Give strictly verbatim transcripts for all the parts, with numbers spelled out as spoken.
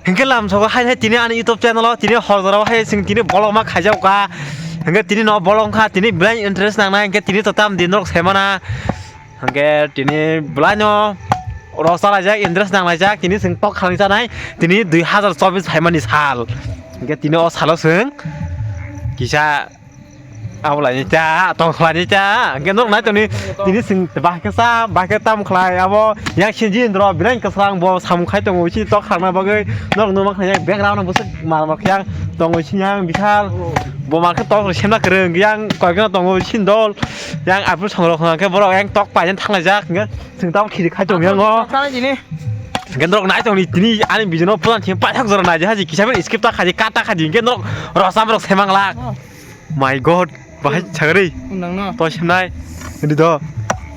Hingke lamsogo hai hai tini ani YouTube channel o tini hor jora o hai sing tini bolong ma khaijak kha. Hingke tini no bolong kha tini belai interest nangnai hingke tini to tam din rok semana. Hingke tini belai no rok chalaijak interest nanglaijak tini sing tok khalai chanai tini dui hazar chobis phaimani sal. Hingke tini o salo sing kisa Abo lai ni cha, tong khlai ni cha. Hingke norok nai tongni, tini sing bahai khe sa, bahai khe tam khlai. Abo yang sinji indro, bilang kwsang bo samung khai tongo, sini tok khangna bagwi. Norok numa khlai yang background no bwswk mar mar khe yang tongo, sini yang bihal. Bo mar khe tok semna kwrwng, yang koi khe tongo, sini dol. Yang apple songrok hwnka khe borok yang tok pai jan thanglaijak. Hingke sing tam khiri khai tong yang o. Hingke norok nai tongni, tini ani video no pulan thim paithak jora nai, haji kisa ben skip ta khaji, cut ta khaji, hingke norok rosam rok semang lak. My God, bahai sagri. Nangno. To simnai. Ini do.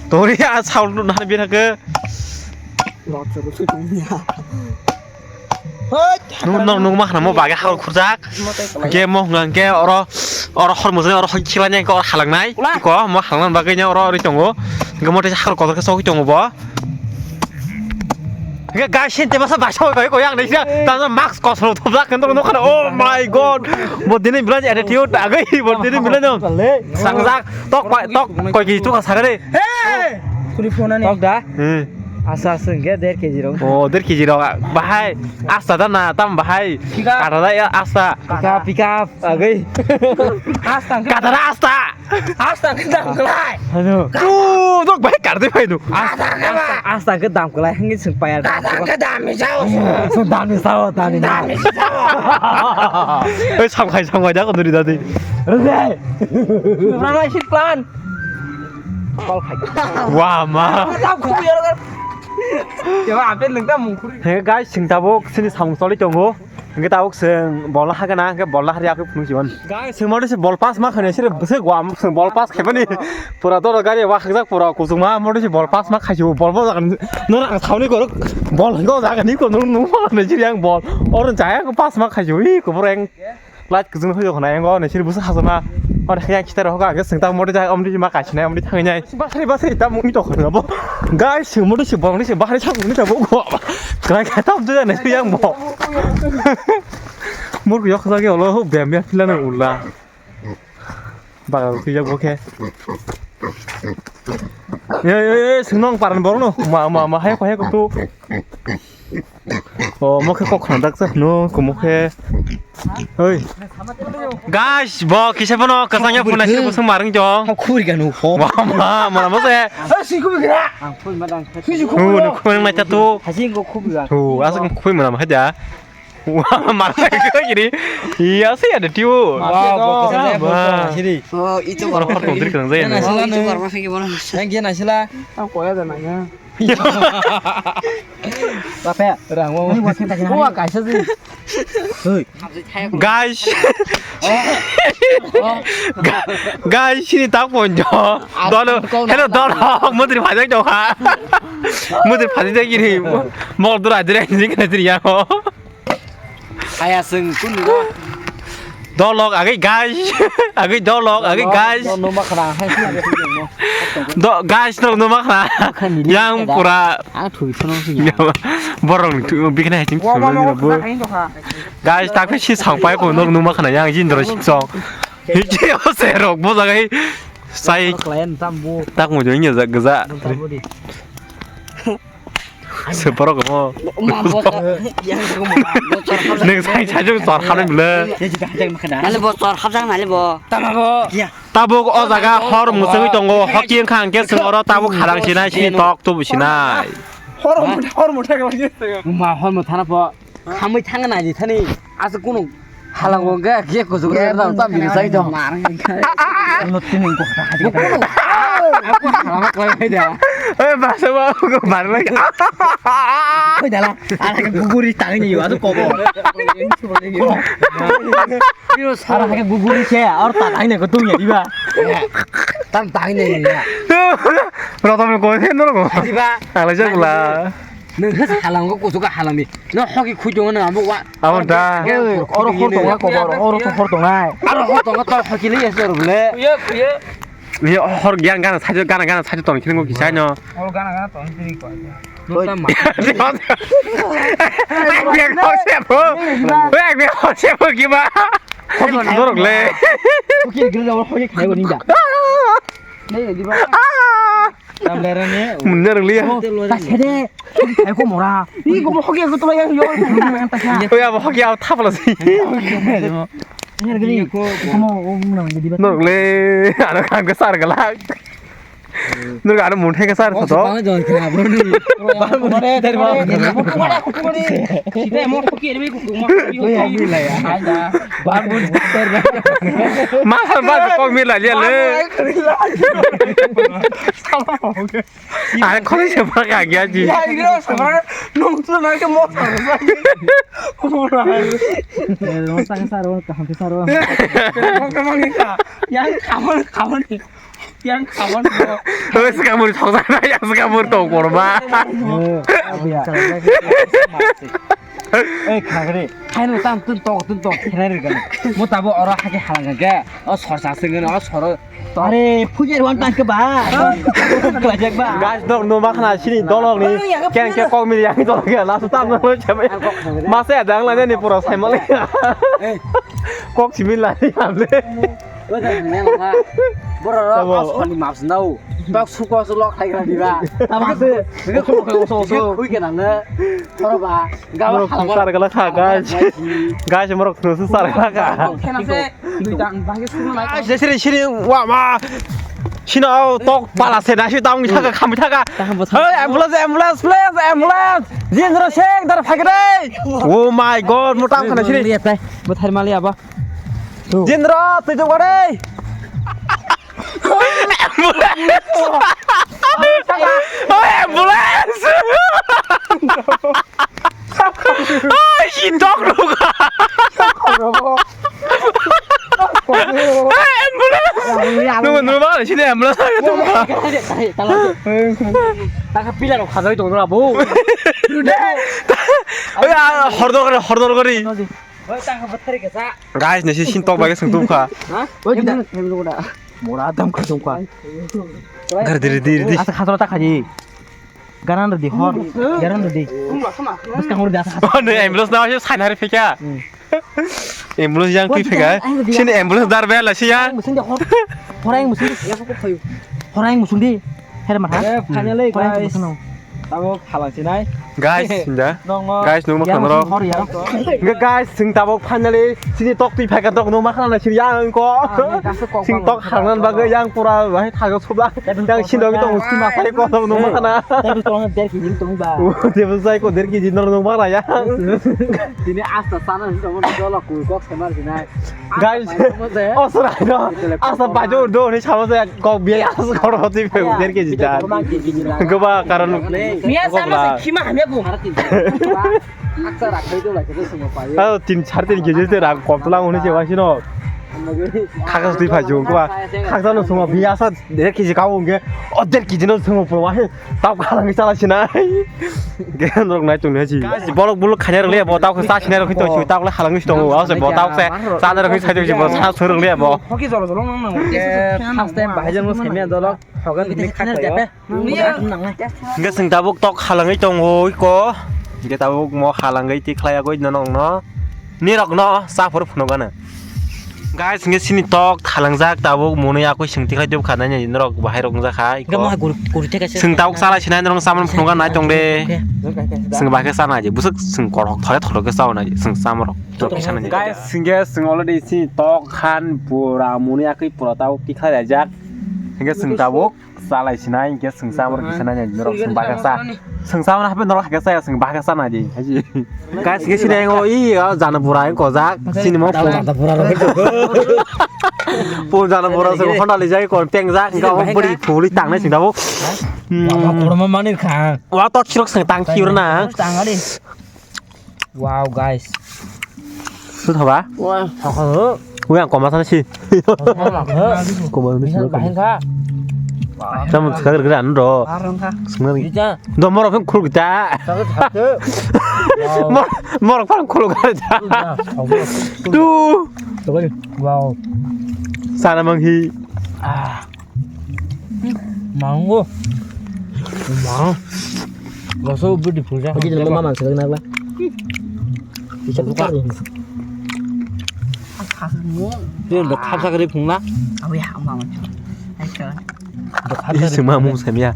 Tori a sound no nang bira ke. Hoi. Nung nung nung mah namo bage hal khurjak. Ke mo ngang ke oro oro hor mujai oro hoi khila nyang ke oro halang nai. Ula. Ko mo halang bagwi nya oro ri tongo. Ke mo te hal kotor ke sogwi tongo bo. Hingke guys, sini tebasa bai sabo bai koyang nai sia. Tamo mask kosro thopjak khe nokha. Oh my God. Bo tini belai attitude agwi, bo tini belai no. Sangjak tok pai, tok koi kiji tok sagare. Hey! Kuri phone ani. Tok da? Hmm. Asa asa hingke der kg rok. Oh, der kg rok. Bahai asta da na tam bahai. Pika. Kada da ya asta. Pika, pika. Agwi. Asta hingke. Kada da asta. Asta khe dam kwlai. Hano. Tu dok bai kar de pai nu. Asta, asta, asta khe dam kwlai hwnwi swng pai ar. Asta khe dam ni sao. Swng dam ni sao, dam ni sao. Oi, samkhai, samkhai da ko duri da di. Rode. Rana shit plan. Kol khai. Wa ma. Dam khu yar. Yawa ape lengta mungkhuri. He guys, sing tabuk sini samung choli tongo. Hingke tabuk chwng bol no hagana, hingke bol no harya khe phunuk jiban. Guys, chwng mode se bol pass ma khaina sire bwswk wam, chwng bol pass khaimani. Pura doro gari wa khakjak pura kuchukma, mode se bol pass ma khaisio, bol bo jaga ni, no rang sauni korok, bol hingke o jaga ni ko nung nung ma khaina sire yang bol. Oro jaya ko pass ma khaisio, i ko boreng. Light kuchung hoyo khna yang o, ne sire bwswk hasana. Oro yang khitar hoka, hingke chwng ta mode jaya omdi ma kaisinai, omdi thanginai. Basri, basri, ta mungni to khna bo. Guys, chwng mode se bol ni se bahari sa mungni ta bo. Krai kata omdi jaya ne yang bo. Muruk yok jage olo, bem bem philana ulla. Baga khuijak bo khe. Ye, ye, ye, swngnong paran borokno. Ma, ma, ma, hai, hai, kutu. O, mo khe kok khna dak sa, no, ko mo khe. Oi. Guys, bo kisa bono kasangya phone sini bosong marang jong. Khuri ganu ho. Wa, ma, ma, ma se. Ang khuri ma dang. Khuri, khuri nang nai ta tu. Hasi ko khuri ga. Tu, asa khuri ma ma hai da. Wah, marah lagi kiri. Iya sih ada tiu. Wah, wah, wah. Oh, itu baru. Orang orang dari kerang saya. Yang gini sila. Ang koya dan nanya. Apa ya? Orang mau. Wah, kasih sih. Hei. Guys. Ga-, guys, sini tak ponjo. Dono, hello, dono. Mudri phajak jauh ha. Mudri phajak jauh kiri. Mau tu raja ni kena diri ya. Kaya seng kun lo. Dolok agei guys. Agei dolok agei guys. Dolok no makna hai. Do guys dolok no makna. Yang pura. Ang thui thono sing. Borong thui bikna hai ting. Guys tak si sang pai ko nok no makna yang jin dro sing song. Hiji o se rok bo jagai. Sai. Kalian tambu. Tak mo jeng ya geza. Separok mo. Neng sai sai jung sor khamle bile. Nale bo sor khamjang nale bo. Tama bo. Tabuk o jaga hor musungwi tongo, hoki wngkha hwnkhe chwng oro tabuk kharang sinai sini tok tubu sinai. Hor mutha, hor mutha khe. Ma hor mutha na po. Khamwi thangna naidi thani. Asa kunu. Halango hwnkhe khe kuchuk rw rw tam bini sai tong. Lotini ko kha. Aku halama klai bai da. Oi basa ba ko bar lai. Koi dala. Ara ke guguri tangi ni adu kobo. Biro sara ke guguri se or ta tangi ne ko tung ya diba. Tam tangi ne ya. Rotom ko he no ko. Diba. Ala jagla. Nung he halango kuchuk halami. No hoki khui tongo nung amo wa. Amo da. Oro hor tongo kobor, oro to hor tongnai. Aro hor tongo to hoki le yes oro le. Khuye, khuye. Ni hor yang gana sajo gana gana sajo tong khingo kisai no. Hor gana gana tong khingo ko. Ang biya kau siapa? Ang biya kau siapa gimana? Dorok le. Oke, gila, orang oke, kayak gini dah. Nih, di bawah. Munna rwliya. Tasede. Aku mora. Ih, gua mau hoki aku tuh yang yo. Oh ya, mau hoki aku thap lagi. Ini gini. Kamu ngomong nama jadi. Norok le, ada kan kesar galak. Norok ada munthai kesar satu. Masa ba kok mila liya le. Are kholi se phaka gya ji. Ya, ini lo sebenarnya nungsu nanti mau sama. Yang kawan kawan yang kawan. Oi, sekamuri thoksa na, ya sekamuri tong korma. Eh, khagri. Hai no tam tun tong tun tong khenai rwgani. Mo tabo oro hake halanga ge. O sorsa sengeno o soro. Are phujer wan tangke ba. Kalajak ba. Guys, dok no makhna sini dolok ni. Ken ke kok mili yang dolok ya lasu tam no chemai. Masa ya dang la ni pura sai mali. Kok simi la ni amle. Oi da ne ma. Boro ro. Tabo. Kos khani maps nau. Tok suko su lok khai gra diba. Tabo se. Nge khum khum so so. Khui ke nang ne. Toro ba. Ga ba. Sar gala kha guys. Guys, morok khum sar gala kha. Khena se. Duita bahage suru nai. Guys, siri siri wa ma. Sino tok pala se na si tang thaka kham thaka. Hey, ambulance, ambulance, please, ambulance. Jindro sek dar phagre. Oh my God, mo tang khana siri. Bo thar mali aba. Jindro, twi jok bare. Ambulance! Oi, ambulance! Oi, si dok rok. Oi, ambulance! Nunggu, nunggu, mana sini ambulance? Taka pila rok khadai dong, Abu. Oi, hordor kori, hordor kori. Guys, nasi sin tok bagi seng tuk kha. Mora dam kha tuk kha. Gar diri diri di. Asa khatro ta khaji. Garan redi hor. Garan redi. Bas kang redi asa khatro. Oh, ne ambulance na, saya sain hari phekya. Ambulance yang twi phekya. Sini ambulance dar bela siya. Musin de hor. Horai musin. Horai musin di. Her matha. Eh, finally, guys. Tabok phalang sinai. Guys, sinda. Nongo. Guys, nungma khanaro. Hor ya. Guys, sing tabok finally sini tok twi phaikha tok nungma khanana sini yang ko. Sing tok hangnan bagwi yang pura bahai thago subla. Yang sindok tong sima sai ko tok nungma khana. Tapi tolong der kiji tong ba. Tebuk sai ko der kiji nor nungma khana ya. Tini asta sana sini tong dolo ku kok semar sinai. Guys, oh, sorry, no. Asa bajo do ni sama saya kok biaya asa koro ti pe der ke jita. Goba karon. Miya sama se khima hamya bu. Aksa rakhai do la kete suma payo. Oh, tin char tin kg te rang kom tlang hone se wasi no. Khagas ti phajo goba. Khagsa no suma biya asa der kiji kau nge. O der kiji no suma po wa. Tau khalang chala sinai. Gen rok nai tong nai ji. Bolok bolok khanya rok le bo tau kha sa sinai rok to si tau le khalang si tong o se bo tau se sa rok sai to si bo sa sur rok le bo. Hoki jolo jolo nang nang. First time bahai jang semia dolok. Hogan ni khak yo. Ge sing tabuk tok khalangwi tong o ko. Ge tabuk mo khalangwi ti khlai agoi no nong no. Nirok no sa phuru phunukgana. Guys, hingke sini tok thalangjak tabuk mwnwi akui sing tikhlai tubkha nai norok bahai rok wngjakha iko. Sing tabuk chala sinai norok chamani phunukgana nai tong de. Sing bahai khe chana je bwswk sing kothok thore thore khe chaui nai sing chamorok. Guys, hingke sing already sini tok khan pura mwnwi akui pura tabuk tikhlai laijak. Hingke sing tabuk. Salai sinai hingke sengsa amor kisa nai norok seng bahai sa. Sengsa amor hape norok haike sa seng bahai sa nai di. Guys, hingke sinai o i o jana bura ko jak sini mo. Jana bura rok. Po jana bura se honda le jai ko peng jak hingke o buri phuli tang nai sing dabo. Baba korma mani kha. Wa to chirok seng tang khir na. Tang ali. Wow, guys. Su thoba? Wow. Thokho. Ui ang koma sana si. Koma ni sino. Bahai kha. Namun sika ger ger anu do. Arang kha. Sengna ni. Ija. Do morok kan khul kita. Saka saka. Mor morok kan khul kita. Tu. Wow. Sana manghi. Ah. Mango. Mang. Goso budi phungsa. Oji no mama sila nagla. Bisa tukar ni. Khasakmo. Dia udah khasa kari phungna. Awi ha mama. Ayo. Ih, sima mung samya.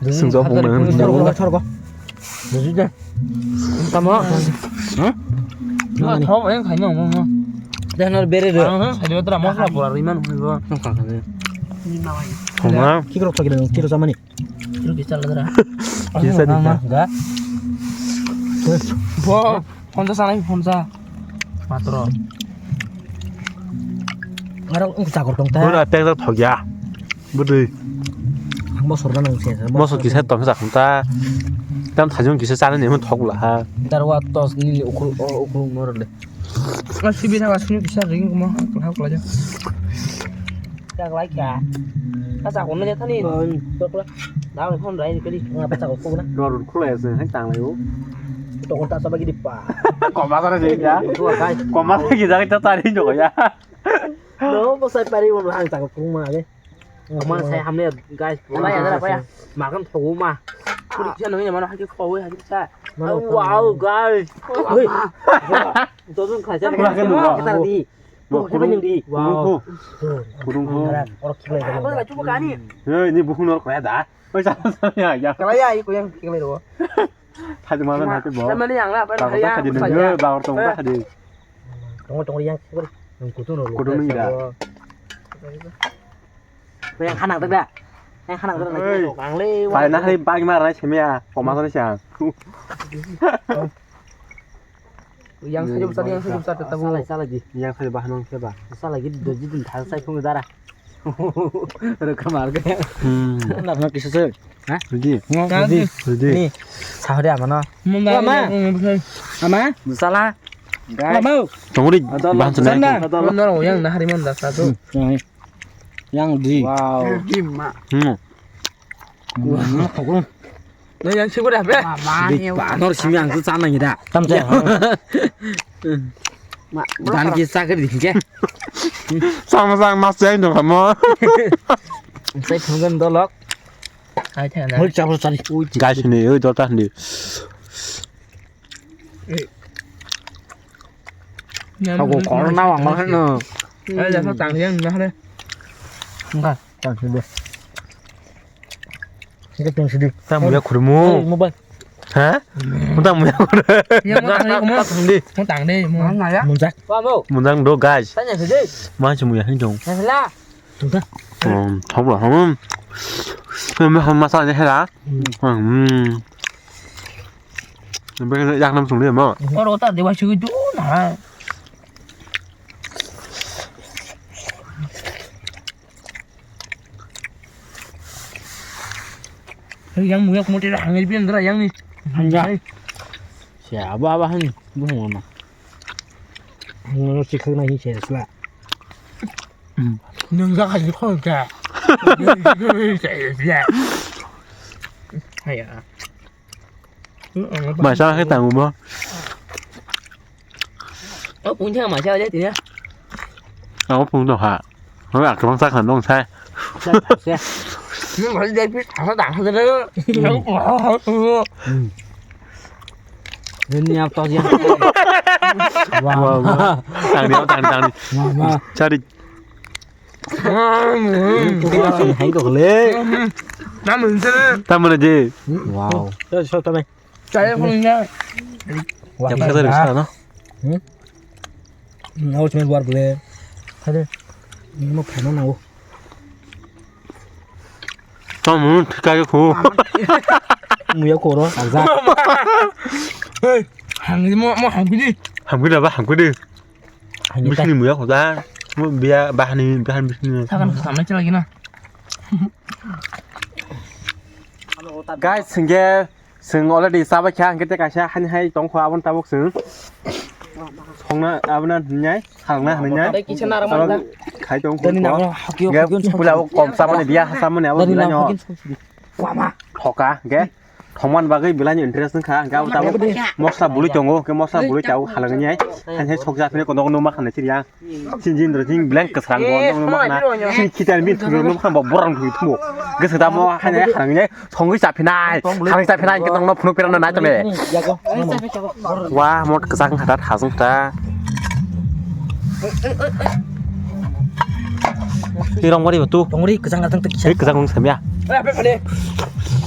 Sung jok mung nang. Sorgo, sorgo. Buji deh. Tamo. Hah? Nggak tahu, yang kayaknya ngomong. Dah nol bere deh. Ang kan saya juga terus mau lapor lima nunggu. Nggak kan. Homa. Kikro lagi dong, kikro sama nih. Kikro bisa lah dara. Bisa nih. Enggak. Wow, ponsa sana ponsa. Matro. Ngarang cakor tong ta. Bura pek thok ya. Budi. Mosor na nang se. Mosor kisa tong sa khum ta. Tam thajung kisa chana ni mun thok la ha. Darwa tos ni ukul o ukul mor le. Ngal sibi thang asuni kisa ring mo kla kla ja. Chak lai kya. Ka chak hon le thani. Chak la. Da le phone rai kali. Nga pa chak ko na. Dor khula ya se hai tang lai o. To ko ta sa ba gi di pa. Koma sa re ya. Ko kai. Koma sa gi ja ta ta ri jo ya. No, bo sai pari mo hang chak ko ma ge. Koma sai hamle, guys. Paya, paya, paya. Makan thogo ma. Kuri kisa nungya mano hakhe khowe hakhe sa. Mano wow, guys. Oi. Dodon khaisa. Makan thogo. Kita di. Bo khudung di. Wow. Khudung kho. Oro khilai. Apa lagi cuba kani? Hei, ini bukhung nor kaya da. Oi, sa sa ya ya. Kala ya, iko yang khilai ro. Thadi mana thadi bo. Sama ni yang lah, apa ya? Thadi ni. Bagor tong thadi. Tong tong yang khilai. Kutung ro. Kutung ni da. Yang hanang tak dah? Yang hanang tak dah? Oi. Ang le. Pai na hari bagi marah sih ya. Koma sana sih. Yang saja besar, yang saja besar tetap. Salah, salah ji. Yang saja bahan orang siapa? Salah ji, doji din thang sai phung dara. Reka marga. Hmm. Nak nak kisah sih. Hah? Ready. Ready. Ni. Sahari ama no. Ama. Ama. Salah. Guys. Ama. Tongri. Bahan sana. Sana. Mana yang nahari mana satu. Yang di. Wow. Gimma. Hmm. Wah, kok. No yang sibur apa? Mama, di panor simi ang tu sana kita. Tam saya. Ma, dan kita ke di ke. Sama sama mas saya dong kamu. Saya tunggu dolok. Hai thana. Hoi, chapur chari. Guys ni, oi dota ni. Ako corona wang mana no. Ai jasa tang yang dah deh. Enggak, tang sini. Ini tang sini. Tang muya kurumu. Mobile. Hah? Tang muya kurumu. Ya mau tang deh, mau tang deh. Mau tang deh, mau. Mana ya? Munjak. Munjak do guys. Tanya sini. Mana cuma ya hijau. Lah. Tungta. Hmm, thok la, hmm. Masa ni hera. Hmm. Beng yak nam sung de mo. Oro ta dewa sigi du na. Yang muyak muti dah hangai bian dra yang ni. Hanja. Siapa apa han? Bu mana? Ngono sikha na hi se sla. Nung ja kha ji khon ka. Haya. Mai sa khe tang mo. O pung thang mai sa ja ti ya. Ang pung to ha. Ang ak tong sa khan dong sai. Nung hal dai pi thang da ha da. Nung ya to ya. Wow. Tang ni, tang ni, tang ni. Wow, wow. Chari. Hai kok le. Namun sana. Tamu na je. Wow. Chari so tame. Chari ko na. Wah, yang kata dari sana. Hmm? Nau cuma luar bele. Ada. Ini mau kena nau. Tamo thika ke khu. Muya koro. Aza. Hey, hang ni mo mo hang bidi. Hang bidi ba hang bidi. Bisni muya khoda. Mo biya bahani bahan bisni. Sakan samai chala gina. Guys, singe Chwng already chabai kha, hwnkhe tei kaisa hani hai tong kho, aboni tabuk chwng songna, aboni hinwi, salna hinwi. Tei kisa naro man da. Khai tong kho. Tei nang hakio, hakio, pula o kom chamani biya, ha chamani abo tei nang bilaino. Hakio, wama. Thoka, hwnkhe. Thongman bagwi belai ni interest wngkha, hwnkhe abo tabuk mosla bului tongo, hwnkhe mosla bului tabuk halangni hai, hai hai sok japhinai kono kono ma khanai siri ang. Sini jindra jing blank kwsrang bo, eh, nong nong ma khana. Sini khitan bin thung nong ma khana bo borang thung thung. Gese da mo hai hai halangni hai, songwi japhinai, halangni japhinai, hwnkhe nong nong phunuk pirana nai tole. Wah, mot kwchak wngkha da, thasung ta. Ni rong mari tu. Rong mari kwchang gatang tak. Hei, kwchang wng samya.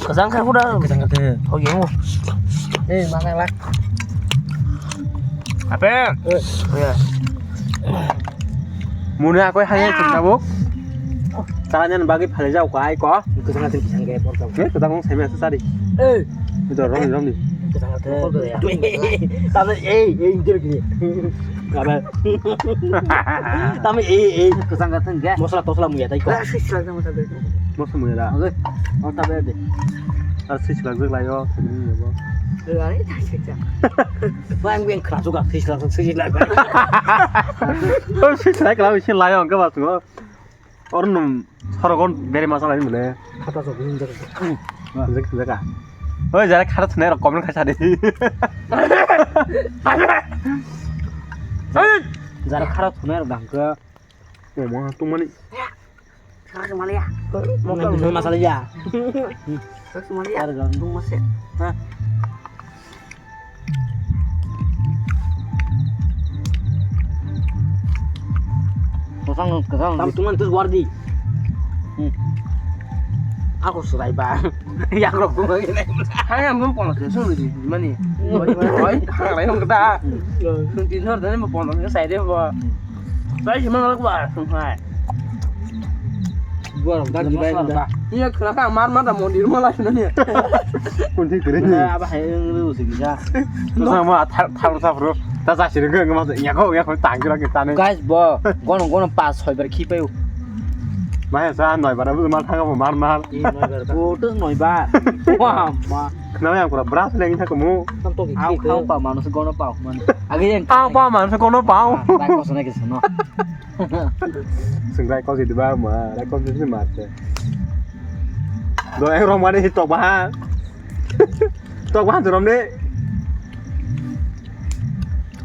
Kwchang kha kuda. Kwchang gatang. Oh, iya. Eh, mana lak. Apa? Eh, iya. Mune akoi hai hai tabuk. Chalainani bagwi phalai jao ko ai ko. Kwchang gatang kwchang ge por jao. Eh, kwchang wng samya sari. Eh. Itu romni romni. Kwchang gatang. Tabe, eh, eh, intir gini. Gabe. Tamo e, e, kwchang kwchang khe. Mosla tosla muya tai ko. Ah, swi swlak jang mosla de. Mosla muya da. Oke. Oh, tabe de. Ar swi swlak jek lai o, sini ni bo. Ari ta swi swlak. Bang bang khra suka swi swlak, swi swlak. Oh, swi swlak lai, swi lai o, ke ba tu. Or num, sorogon bere masa lai mune. Khata sok ni jek. Jek jek a. Oi, jara khata thunai rok comment khaisa de. Jara khata thunai rok dangka. Omo tungmani. Khara thunai ya. Mokol thunai masa lai ya. Khara thunai ya. Ar gan tung masa. Ha. Kwchang, kwchang. Tam tuman tus wardi. Hmm. Aku surai ba. Yang rok gua ini. Hai, yang pun polos ya, sungguh di mana? Oi, hai, yang kita. Sungguh di sana dan mau polos ya, saya dia bawa. Saya cuma ngelak ba, sungguh. Gua orang tadi bayar dah. Iya, kenapa mar mar dah mau di rumah lah sebenarnya. Kunci kering. Nah, apa hai yang lu sih bisa? Terus sama thar thar thar bro. Ta sa sini geng ma ya ko ya ko tang kira kita nih. Guys, bo, gono gono pas soi bar khi payo. Mai sa noi bar bu mar thang mar mar. Bo to noi bar. Wah, ma. Kenapa yang kurang beras lagi tak kamu? Tam to ki. Au khau pa manu se gono pa man. Agi yang. Au pa manu se gono pa. Rai ko sana ke sana. Sengrai kau sih dua ma, rai kau sih mati. Doa yang romani hitok bah. Tok bah turom de.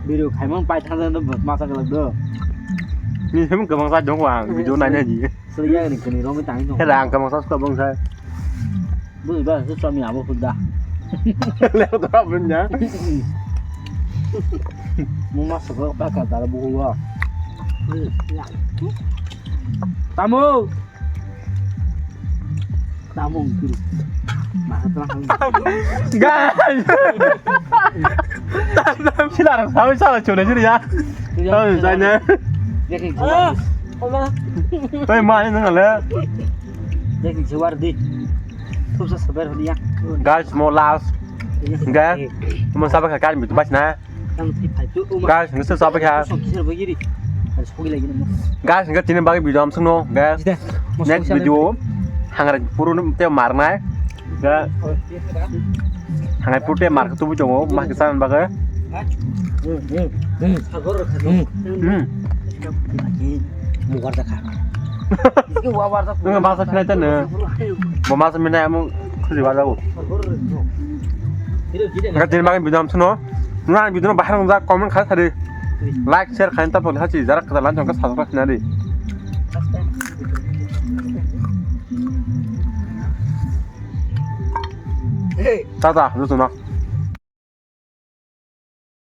Video khaimang pai thang thang masa kelak do. Ni hem kemang sa dong wang video nanya ji. Seria ni kini romani tang dong. Hera ang kemang sa suka bang sa. Bui ba su sami abo huda. Leo to bun ya. Mu masuk ke pakai taruh buku gua. Tamu. Tamu gitu. Masa telah. Guys. Sila sawi sawi chune sini ya. Sawi sawi ne. Dia kayak gua. Oma. Hei ma ini nang le. Dia kayak gua di. Tuh sebar dia. Guys, mau last. Guys, mau sampai ke kalian itu pas nah. Guys, ngesek sabai kha. Guys, ngesek tini bagwi video amsukno, guys. Next video, hangrai puru te marnai. Guys, hangrai puru te mar tubu chongo, ma kisa bagwi. Hmm. Mugar dakha. Nang masa pinai tane. Bo masa pinai amu khusi wajago. Nang tini bagwi video amsukno. Nang video no bahar nang comment khai sadi. Like, share khai ta pon hachi jarak kata lan jong ka subscribe nadi. Tata, lusu na.